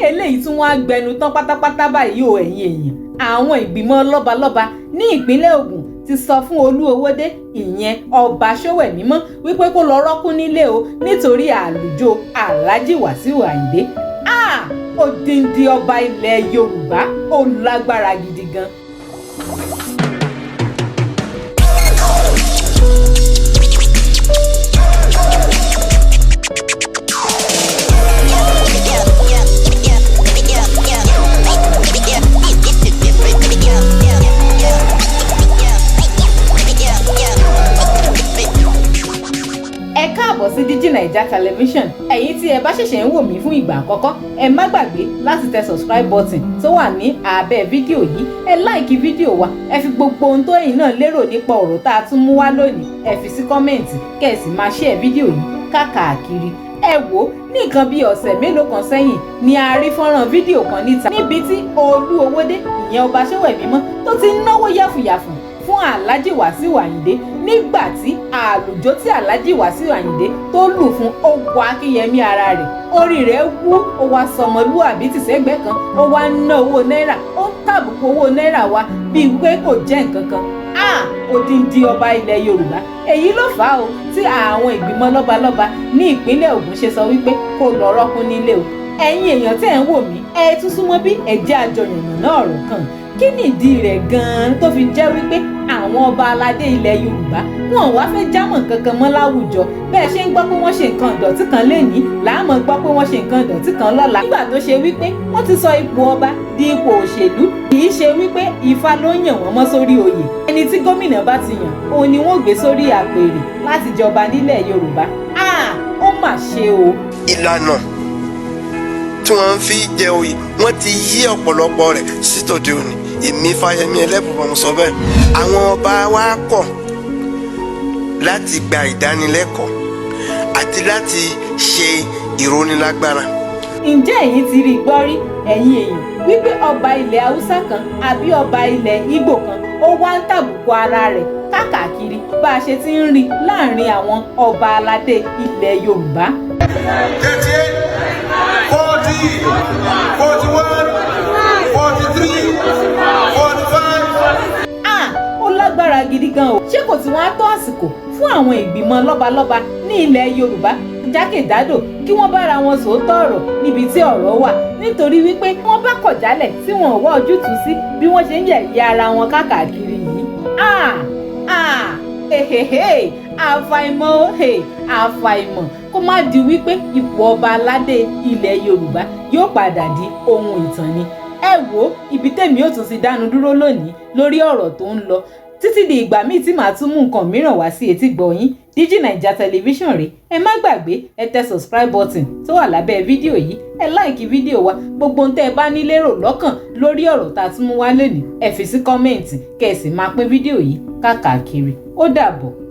Eléyìí tí wọ́n á gbẹnu tán pátápátá báyìí o. Ẹ̀yin èèyàn, àwọn ìgbìmọ̀ lọ́balọ́ba ní ìpínlẹ̀ Ògùn ti sọ fún Olú Owódé, ìyẹn Ọba Ṣówẹ̀mímọ́, wípé kó lọ rọ́kún nílé o, nítorí àlùjọ Alhaji Wàsíù Àyìndé. Odindi ọba ilẹ̀ Yorùbá, ó lágbára gidi gan. Ẹ káàbọ̀ sí Digi Naija Television. Ẹ̀yin tí ẹ bá ṣẹ̀ṣẹ̀ ń wò mí fún ìgbà àkọ́kọ́, ẹ má gbàgbé láti tẹ subscribe button tó wà ní abẹ́ fídíò yìí. Ẹ like fídíò wa, ẹ fi gbogbo ohun tó ẹ̀yin náà lérò nípa ọ̀rọ̀ tá a tún mú wá lónìí, ẹ fi sí comment, kẹ́ ẹ sì máa share fídíò yìí káàkiri. Ẹ wò ó, ní nǹkan bíi ọ̀sẹ̀ mélòó kan sẹ́yìn ni a rí fọ́nrán fídíò kan níta níbi tí Olú Owódé, ìyẹn Ọba Ṣówẹ̀mímọ́, tó ti ń náwó yàfùyàfù fún Alhaji Wàsíù Àyìndé nígbà tí àlùjọ tí Alhaji Wàsíù Àyìndé tó lù fún ó wọ akínyẹmí ara rẹ̀, orí rẹ̀ wú, ó wá sọmọlúàbí tìṣẹ́gbẹ́ kan, ó wá ń ná owó náírà, ó ń tàbùkù owó náírà wa bíi pé kò jẹ́ nǹkan kan. Odindi ọba ilẹ̀ Yorùbá! Èyí ló fà á o tí àwọn ìgbìmọ̀ lọ́balọ́ba ní ìpínlẹ̀ Ògùn ṣe sọ wípé kó lọ rọ́kún nílé o. Ẹ̀yin èèyàn tẹ́ ẹ̀ ń wò mí, ẹ tún súnmọ́ bí ẹ̀jẹ̀ àjọyànnà náà ọ̀rọ̀ kan. Kí nìdí rẹ̀ gan-an tó fi jẹ́ wípé àwọn ọba aládé ilẹ̀ Yorùbá wọn wá fẹ́ jámọ́ nǹkan kan mọ́ láwùjọ? Bẹ́ẹ̀ ṣe ń gbọ́ pé wọ́n ṣe nǹkan ìdọ̀tí kan lénìí, làá gbọ́ pé wọ́n ṣe nǹkan ìdọ̀tí kan lọ́la. Nígbà tó ṣe wípé wọ́n ti sọ ipò ọba di ipò òṣèlú, kì í ṣe wípé Ifá ló yàn wọ́n mọ́ sórí oyè. Ẹni tí gómìnà bá ti yàn, òun ni wọ́n gbé sórí àpèrè láti jọba nílẹ̀ Yorùbá. Ó mà ṣe o. Ìlànà tí wọ́n fi jẹ oyè, wọ́n ti yí ọ̀pọ̀lọpọ̀ rẹ̀ sí tòde òní. Èmi Fáyẹmí Ẹlẹ́bùbọn sọ bẹ́ẹ̀. Àwọn ọba wa kọ̀ láti gba ìdánilẹ́kọ̀ọ́ àti láti ṣe ìrónilágbára. Ǹjẹ́ ẹ̀yin ti rí i gbọ́ rí, ẹ̀yin èèyàn, wípé ọba ilẹ̀ Haúsá kan àbí ọba ilẹ̀ Ìgbò kan ó wá ń tàbùkù ara rẹ̀ káàkiri bá a ṣe ti ń rí láàrin àwọn ọba aládé ilẹ̀ Yorùbá? 38, 40, 41, 43, 45. Ah, ó lágbára gidi gan o. Ṣé kò tí wọ́n á tó àsìkò fún àwọn ìgbìmọ̀ lọ́balọ́ba ní ilẹ̀ Yorùbá jákèjádò kí wọ́n bára wọn sòótọ́ ọ̀rọ̀ níbi tí ọ̀rọ̀ wà? Nítorí wípé wọ́n bá kọ̀ jálẹ̀ tí wọ́n wá ojútùú sí bí wọ́n ṣe ń yẹ̀yẹ́ ara wọn káàkiri yìí. Ah ah, ehehe, àfàìmọ̀, àfàìmọ̀ kó má di wípé ipò ọba aládé ilẹ̀ Yorùbá yóò padà di ohun ìtàn ni. Ẹ wo ibi tèmi ò tún ti dánu dúró lónìí lórí ọ̀rọ̀ tó ń lọ, títí di ìgbà míì tí màá tún mú nǹkan mìíràn wá sí etí gbọ̀nyín. Digi Naija Television rèé. Ẹ má gbàgbé, ẹ tẹ subscribe button tó wà lábẹ́ fídíò yìí, ẹ like fídíò wa. Gbogbo ohun tẹ́ ẹ bá ní lérò lọ́kàn lórí ọ̀rọ̀ tá a tún mú wá lónìí, ẹ fi sí comment, kẹ́ ẹ sì máa pín fídíò yìí káàkiri. Ó dàbọ̀.